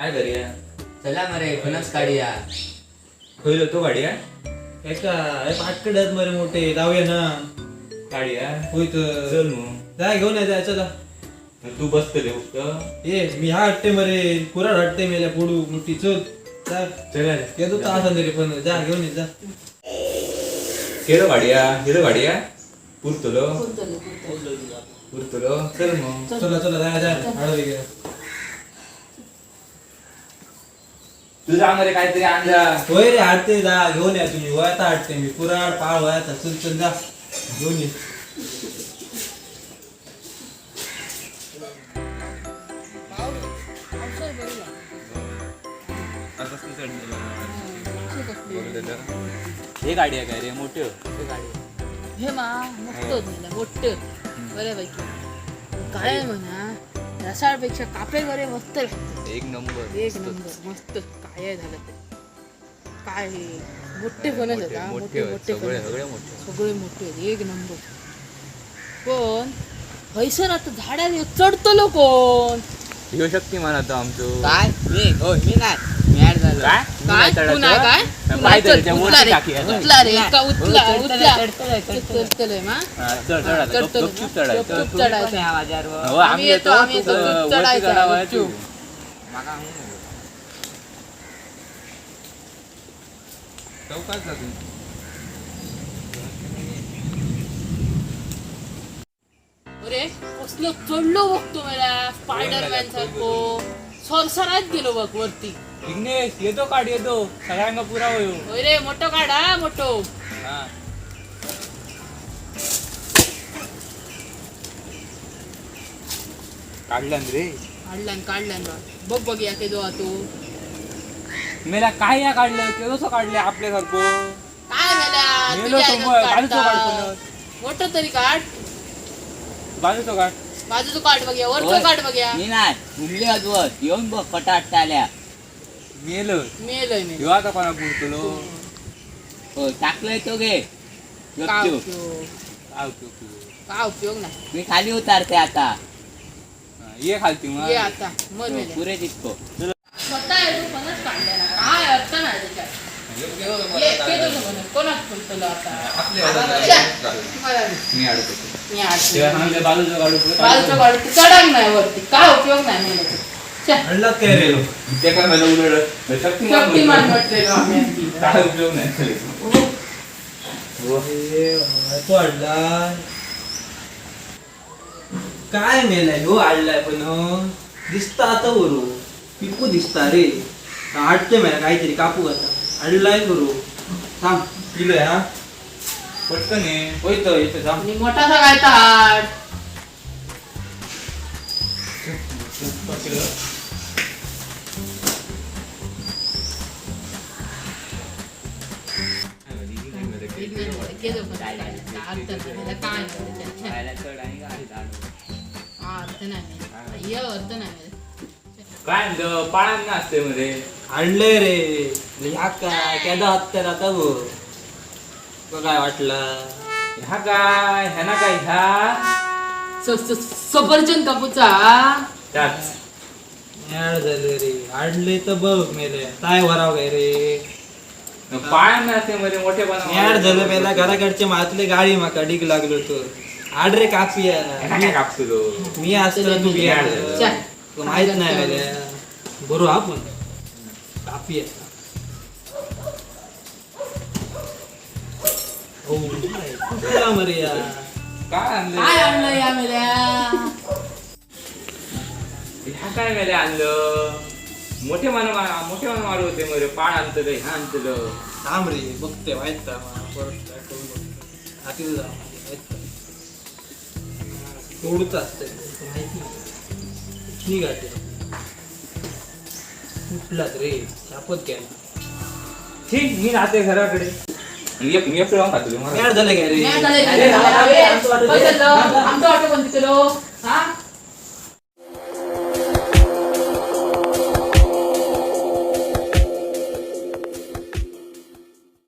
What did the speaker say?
काय करूया? चला मरे, फणस काढूया. खयलो तो काढूया. एका पाटकडे मरे मोठे, जाऊया ना. काढूया. होय तर. चल मग. जाय घेऊन ये, जाय चला. तू बसतले फक्त. ए, मी हा हटते मरे, पुरा हटते मेल्या पोडू मोठी, चल जा. चल. येतो तर असा तरी पण, जा घेऊन ये जा. केलो काढूया, केलो काढूया. पुरतलो पुरतलो, चल मग. चला चला, जा जा, हळू वगैरे. तुझा मध्ये काहीतरी आणला. होय रे, हाडते, जा घेऊन या तुम्ही. वयात हाडते मी, कुराड पाळ वयात. चल चल, जा घेऊन ये. हे गाडी आहे काय रे मोठं? हे मा मस्त होत मला मोठं बऱ्यापैकी. काय म्हणा, रसाळपेक्षा कापे बरे मस्त लागतात. एक नंबर. एक नंबर मस्त. काय झालं ते, काय हे मोठे फणस आहेत हा, मोठे मोठे सगळे फणस. सगळे मोठे. सगळे मोठे आहेत, एक नंबर. पण हैसर आता झाडावर चढतलो कोण? ह्यो शक्तिमान आता आमचो. काय मी? हो, मी नाही, मी ऍड झालो. काय? काय तू नाही काय? तू पाय नाही, चल, त्याच्या उचला वरती रे, टाकी आता. उचला रे, का उचला हो, उचला. चढतलंय, चढतलंय. चढतलोय मा. हा, चढ चढ आता, चढतलो गपचूप ना. चढायचं. गपचूप तुम्ही पण चढायचं. या माझ्याबरोबर. हो, आम्ही येतो, आम्ही येतो, तू, गपचूप वरती चढायचं, चढावं, गपचूप. तू. माका सांगू नको. चौकात जा तू. अरे कसलो चढलो बघतो मला स्पायडरमॅन सारखो, सरसरात गेलो बघ वरती. विघ्नेश येतो, काढ येतो, सगळ्यांना पुरा होयो. होय रे, मोठं काढ हा, मोठं. हा. काढलं रे. काढल्यान काढल्यान बा. बघ बघ या केदो हा तू. मेला काय या काढलं, केदोसं काढले आपल्यासारखं. काय मेल्या मेलो तुझ्या तो आईनंच मग, बाजूचं काढ काढता. पुन्हा. मोठं तरी काढ. बाजूचं काढ. बाजूचं काढ बघ्या, वरचं होय. काढ बघ्या. मी नाही घुमले आजवर, येऊन बघ कटाट आल्या. मेलं. मेलोय मी. ह्यो आता कोणा पुरतलो? हो, टाकलंय तो घे. काय गपचूप. उपयोग? काय उपयोग तुझं? काय उपयोग नाही. मी खाली उतारते आता. हा, ये खालती मग. ये आता मर हो, मेल्या. पुरे तितको. स्वतः येतो फणस काढलेला, काय अर्थ नाही त्याच्यात. ये केदोचं फणस कोणाक पुरतलो आता? छ्या, तुम्हाला बी. मी अडकतो. मी आठवलं. तेव्हा सांगितलं बाजूचं काढू पुढे. बाजूचं काढ, चढाक नाही वरती, काय उपयोग नाही मेल्याचा. छ्या. हाडलात काय रे? ते काय मला उलट शक्तिमान शक्तिमान म्हणतो. म्हटलेलो आम्ही आणखी. काय उपयोग नाही. ए, तो हाडला काय मेलाय? हो हाडलाय पण हो. दिसता आता बरो, पिकू दिसता रे. हाडते मेला काहीतरी कापू आता. हाडलाय बरो, थांब दिलोय हा. पटकन ये. होय तर येतो, थांब. आणि मोठासा काय ताट. केलं पण काय अर्थ नाही मेला, काय नाही त्याच्यात. छ्या. खायला चढ आणि गाडी झाड. हा, अर्थ नाही मेला. ये अर्थ नाही मेला. काय आणलं? पाळांना असते मध्ये. आणलंय रे. ह्या काय केदा हत्या आता बघ. तुका काय वाटला? ह्या काय, ह्याना काय ह्या? सफरचंद कापूचा. त्याच. याड झाले रे, आणले तर बघ मेले, काय वराव काय रे? पाळांना असते मध्ये मोठे. याड झालं पहिला, घराकडचे मातले गाडी माका डीक लागलो तर. आड रे कापी. काय कापतो तो? मी असतो तू याड बिया. झालं. छ्या. तुला माहित नाही मेले, बरो हा पण कापी. हो कुठला मरे या? काय आणलं? काय आणलं या मेल्या? ह्या काय मेले आणलं? मोठे मान, मोठे मान मारू होते मध्ये, पाळ आणतलं, ह्या आणतलं. थांब रे, बघते माहित का मला, परत काय करून बघतो. हाती जा माहित का? तोडूच असतंय माहिती निघाते. कुठलाच रे शापत घ्यायला. ठीक, मी राहते घराकडे. मी मी एकटं जाऊन खातो. याड झालं काय रे? नाही झालं. अरे, अरे, आमचं वाटत काय झालं? आमचं ऑटो बंद केलो.